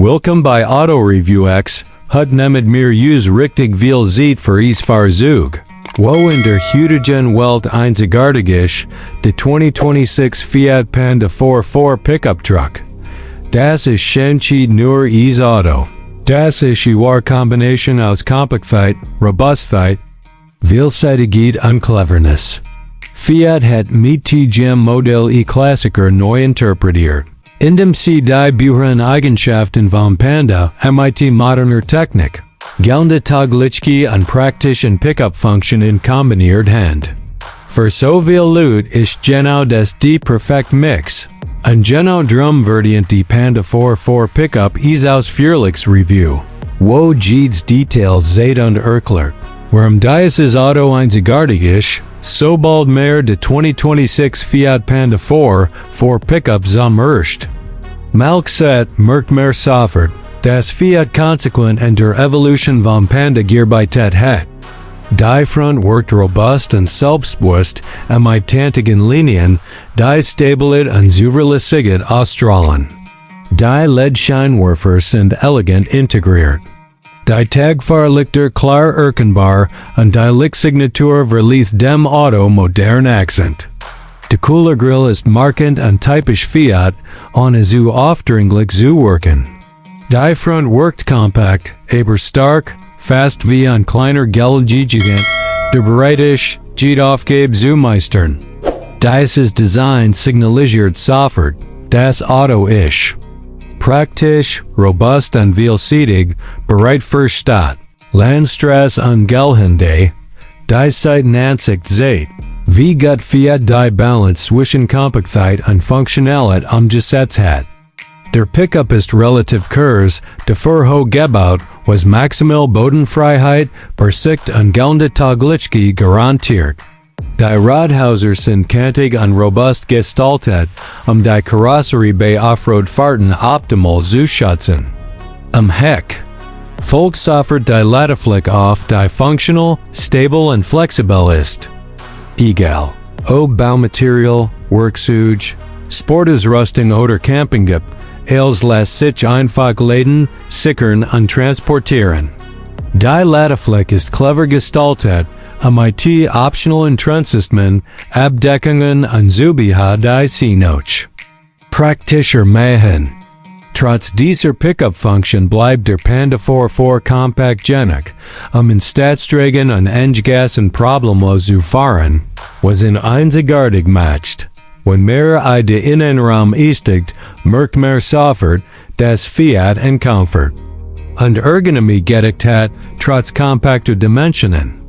Welkom bij AutoReviewX, het neemt meer use richtig veel zeit voor is Fahrzeug. Wo in der heutigen Welt einzigartig ist, de 2026 Fiat Panda 4x4 Pickup Truck. Das ist Shenchi nur is Auto. Das ist ihre Kombination aus Kompaktheit, Robustheit, Vielseitigkeit und Cleverness. Fiat hat mit dem Modell E-Klassiker neu interpretiert, indem sie die Büheren Eigenschaften vom Panda mit moderner Technik, gelernde Taglichkeit und praktischen Pickup-Funktionen kombiniert hand. Für so viel Leute ist genau das die perfekt Mix. Ein genau drum Variant die Panda 4x4 Pickup is ausführliches Review. Wo geht's Details seht und erklärt. Warum dieses Auto einzigartig ist, sobald mehr de 2026 Fiat Panda 4x4 Pickup zum erst. Mal gesagt, merkt mehr sofort, dass Fiat konsequent in der Evolution vom Panda gearbeitet hat. Die Front wirkt robust und selbstbewusst mit tantigen Linien, die Stabilität und Zuverlässigkeit ausstrahlen. Die LED-Scheinwerfer sind elegant integriert. Die Tagfahrlichter klar erkennbar und die Lichtsignatur verleiht dem Auto modern Akzent. Der Coolergrill ist markant und typisch Fiat, ohne zu aufdringlich zu wirken. Die Front wirkt kompakt, aber stark, fast wie ein kleiner Gigant, der bereit ist, Aufgabe zu meistern. Dieses Design signalisiert sofort, das Auto ist praktisch, robust und vielseitig, bereit für Stadt, Landstraße und Gelände. Die Seitenansicht seht, wie gut Fiat die Balance zwischen Kompaktheit und Funktionalität umgesetzt hat. Der Pickup ist relativ kurz, dafür hoch gebaut, was maximal Bodenfreiheit, Sicht und gelernde Taglichkeit garantiert. Die Radhäuser sind kantig und robust gestaltet, die Karosserie bei Offroad-Fahrten optimal zu schützen. Am Heck folgt sofort die Ladefläche auf, die funktional, stable und flexibel ist. Egal, ob Baumaterial, Werkzeug, Sportausrüstung oder Camping gibt, es lässt sich einfach laden, sichern und transportieren. Die Ladefläche ist clever gestaltet, mit optionalen Trennsystemen, Abdeckungen und Zubehör die sie noch praktischer machen. Trotz dieser Pickup-Funktion bleibt der Panda 4x4 kompaktgenic, in Stadtstrecken und Enggassen problemlos zu fahren, was ihn einzigartig macht. Wenn mehr de Innenraum istigt, merkt mehr sofort, dass Fiat in Comfort und Ergonomie gedeckt hat, trotz kompakter Dimensionen.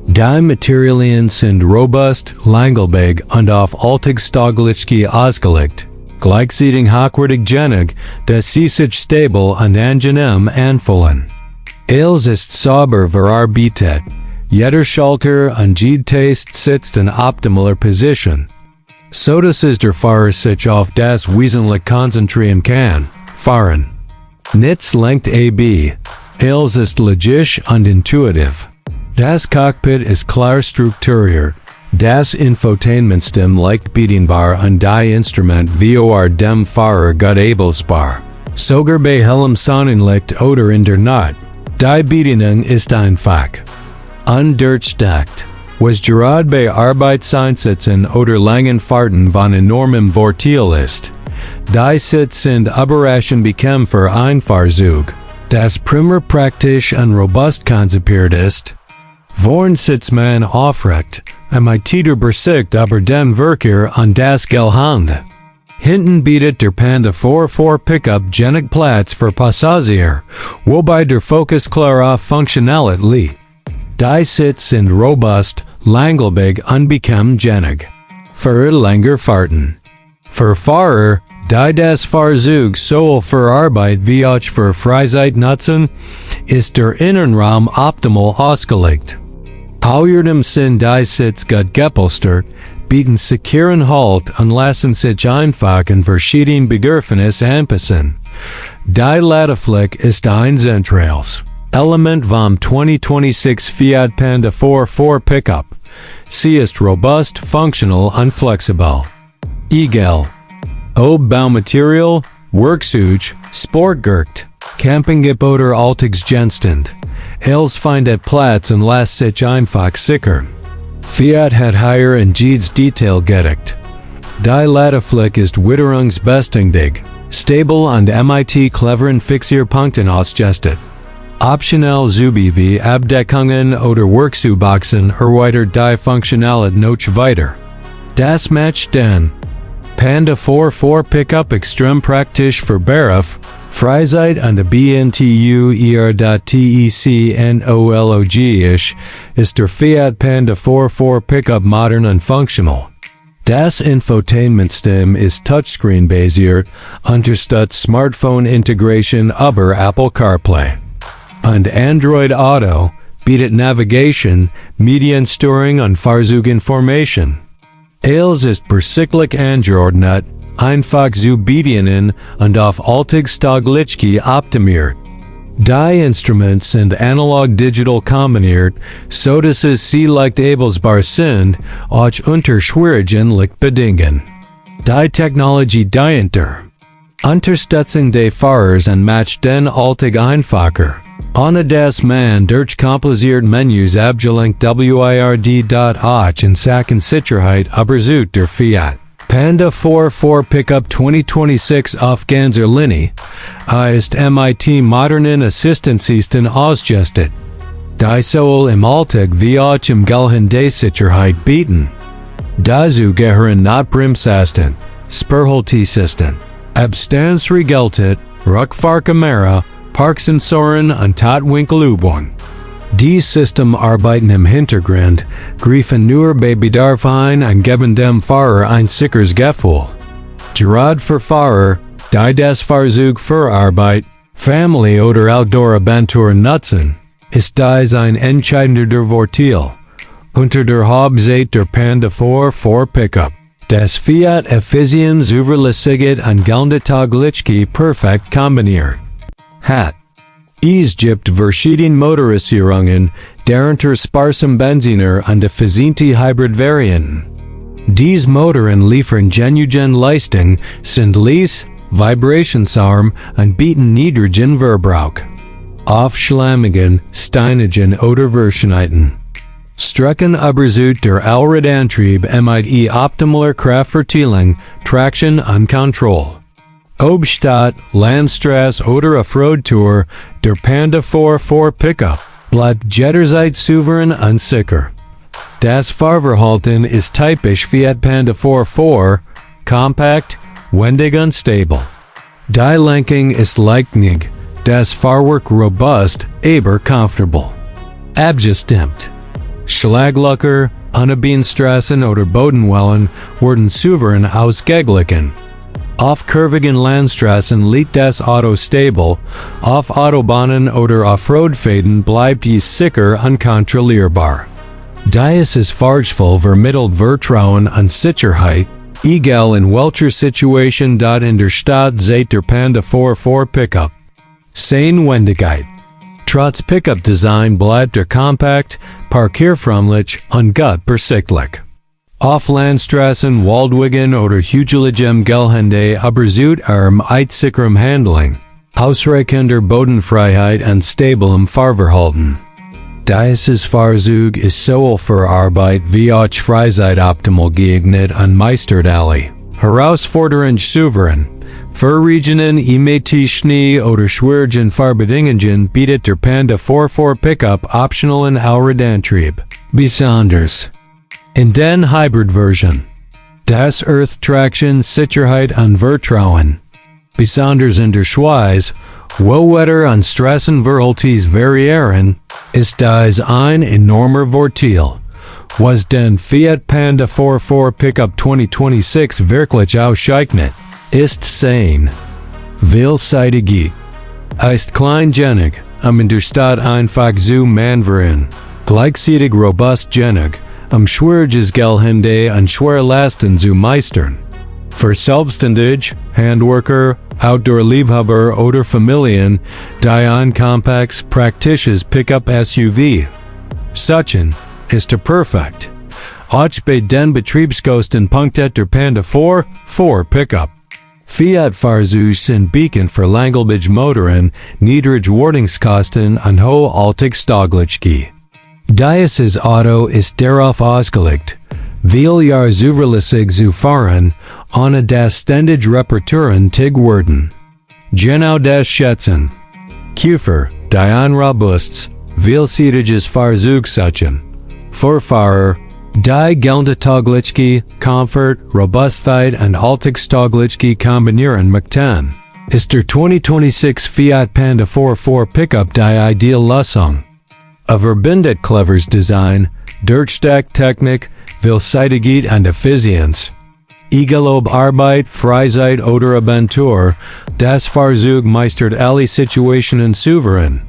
Die Materialien sind robust, langlebig und auf Alltagstauglichkeit ausgelegt, gleichzeitig hochwertig, dass sie sich stabil und angenehm anfühlen. Es ist sauber verarbeitet, jeder Schalter und jede Taste sitzt in optimaler Position, so dass der Fahrer sich auf das Wesentliche konzentrieren kann, fahren. Nichts lenkt ab, es ist logisch und intuitiv. Das Cockpit ist klar strukturiert, das Infotainmentsystem leicht bedienbar und die Instrument vor dem Fahrer gut abelbar. Sogar bei hellem Sonnenlicht oder in der Nacht. Die Bedienung ist einfach und durchdacht. Was gerade bei Arbeitseinsätzen oder langen Fahrten von enormem Vorteil ist. Die Sitze sind überraschend bequem für ein Fahrzeug, das primär praktisch und robust konzipiert ist. Vorn sitzt man aufrecht, mit der Bersicht über den Verkehr und das Gelände. Hinten bietet der Panda 4x4 Pickup genug Platz für Passagier, wobei der Fokus klar auf Funktionalität liegt. Die Sitze sind robust, langlebig und bequemgenig. Für längere Fahrten. Für Fahrer, die das Fahrzeug sowohl für Arbeit wie auch für Freizeit nutzen, ist der Innenraum optimal ausgelegt. Außerdem sind die Sitze gut gepolstert, bieten sicheren Halt und lassen sich einfach in verschiedenen Bedürfnissen anpassen. Die Ladefläche ist ein zentrales Element vom 2026 Fiat Panda 4x4 Pickup. Sie ist robust, functional und flexibel. Egal ob Baumaterial, Werkzeug, Sportgerät. Campingip oder Alltagsgegenstand. Els findet Platz und lässt sich einfach sickern. Fiat hat hier und jedes Detail gedeckt. Die Ladefläche ist witterungsbeständig, stable und mit cleveren Fixierpunkten ausgestattet. Optional Zubi wie Abdeckungen oder Worksuboxen erweitert die Funktionalität noch weiter. Das macht den Panda 4 Pickup extrem praktisch für Beruf, Freizeit und Bntuer.technologisch ist der Fiat Panda 4 Pickup modern und functional. Das Infotainmentsystem ist Touchscreen-basiert, unterstützt Smartphone-Integration über Apple CarPlay. Und Android Auto bietet Navigation, Mediensteuerung und Fahrzeuginformation. Els ist bersiklik angeordnet, einfach zu bedienen und auf Alltagstaugliche optimiert. Die Instruments sind analog-digital kombiniert, sodass sie leicht ablesbar sind, auch unter schwierigen Lichtbedingungen. Die Technologie dahinter. Unterstützung des Fahrers und macht den Alltag einfacher. Ohne das man durch komplizierte Menüs abgelenkt wird in Sachen Sicherheit übersucht der Fiat Panda 4 Pickup 2026 auf ganzer Linie ist mit modernen Assistenzsystem ausgestattet, die sowohl im Alltag wie auch im Gelände-Sicherheit bieten. Dazu gehören Notbremsassistent, Spurhaltesystem, Abstandsregeltet, Rückfahrkamera, Parksensoren und Tatwinkelübung. Die Systeme arbeiten im Hintergrund, greifen nur bei Bedarf ein und geben dem Fahrer ein sicheres Gefühl. Gerade für Fahrer, die das Fahrzeug für Arbeit, Familie oder Outdoor-Abenteuer nutzen, ist dies ein entscheidender Vorteil. Unter der Hauptseite der Panda 4 Pickup. Das Fiat Effizient zuverlässig und geländetauglich perfekt kombiniert hat. Es gibt verschiedene Motorisierungen, darunter sparsam Benziner und effiziente Hybrid-Varianten. Diese Motoren liefern genuine Leistung, sind leise, vibrationsarm und bieten niedrigen Verbrauch. Auf schlammigen, steinigen oder Verschneiten Strecken übersucht der Allradantrieb mit optimaler Kraftverteilung, Traction und Kontrolle. Ob Stadt, Landstraße oder Offroad-Tour, der Panda 4 Pickup bleibt jederzeit souverän und sicher. Das Fahrverhalten ist typisch Fiat Panda 4, kompakt, wendig und stable. Die Lenkung ist leichtgängig, das Fahrwerk robust, aber comfortable. Abgestimmt. Schlaglöcher, Unebene-Straßen oder Bodenwellen werden souverän ausgeglichen. Auf kurvigen Landstraßen liegt das Auto stable, auf Autobahnen oder Offroad-Fäden bleibt es sicher und kontrollierbar. Dies ist fahrgevoll vermittelt Vertrauen und Sicherheit, egal in welcher Situation in der Stadt seht der Panda 4 Pickup. Wendigkeit. Trotz Pickup-Design bleibt kompakt, parkierfreundlich und gut bersichtlich. Auf Landstraßen, Waldwegen oder hügeligem Gelände übersucht mit sicherem Handling, ausreichender Bodenfreiheit und stabilem Fahrverhalten. Dieses Fahrzeug ist sowohl für Arbeit wie auch Freizeit optimal geeignet und meistert alle herausfordernd souverän. Für Regionen mit Schnee oder schwierigen Fahrbedingungen bietet der Panda 4 Pickup optionalen Allradantrieb. Besonders in den Hybrid-Version. Das Earth Traction, Sicherheit und Vertrauen. Besonders in der Schweiz, wo Wetter und Straßenverhältnisse variieren, ist dies ein enormer Vorteil. Was den Fiat Panda 4 Pickup 2026 wirklich auszeichnet, ist sein vielseitig. Ist kleingängig, in der Stadt einfach zu manövrieren, gleichzeitig robustgängig, schwieriges Gelände und schwere Lasten zu meistern. Für Selbstständige, Handwerker, Outdoor-Liebhaber oder Familien, die ein kompaktes, praktisches Pickup-SUV suchen, ist perfekt. Auch bei den Betriebskosten punktet der Panda 4 Pickup. Fiat Fahrzeug sind Beacon für Langlebige Motoren, niedrig Wartungskosten und hohe Alltagstauglichkeit. Dieses Auto ist darauf ausgelegt, viel Jahr zuverlässig zu fahren, ohne das ständig Reparaturen zu werden. Genau das schätzen. Käufer, die ein robustes, vielseitiges Fahrzeug suchen. Vorfahrer, die Geltentauglichkeit, Komfort, Robustheit und Alltagstauglichkeit kombinieren möchten, ist der 2026 Fiat Panda 4x4 Pickup die Ideallösung. Verbindet cleveres Design, durchdachte Technik, Vielseitigkeit und Effizienz. Egal ob Arbeit, Freizeit oder Abentur, das Fahrzeug meistert alle Situationen souverän.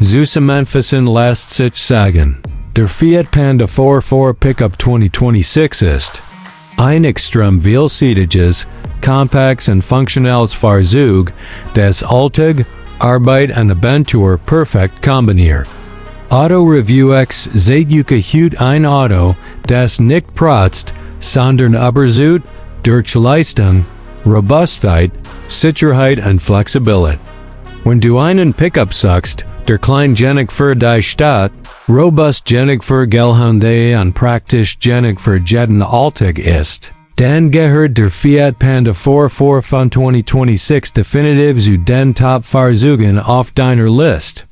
Zusammenfassend lässt sich sagen, der Fiat Panda 4x4 Pickup 2026 ist ein extrem vielseitiges, kompaktes und funktionales Fahrzeug, das Alltag, Arbeit und Abentur perfekt kombiniert. AutoReviewX zeigt heute ein Auto, das nicht protzt, sondern überzeugt durch Leistung, Robustheit, Sicherheit und Flexibilität. Wenn du einen Pickup suchst, der kleingenig für die Stadt, robustgenig für Gelände und praktischgenig für jeden Alltag ist, dann gehört der Fiat Panda 4x4 von 2026 definitiv zu den Top-Fahrzeugen auf deiner Liste.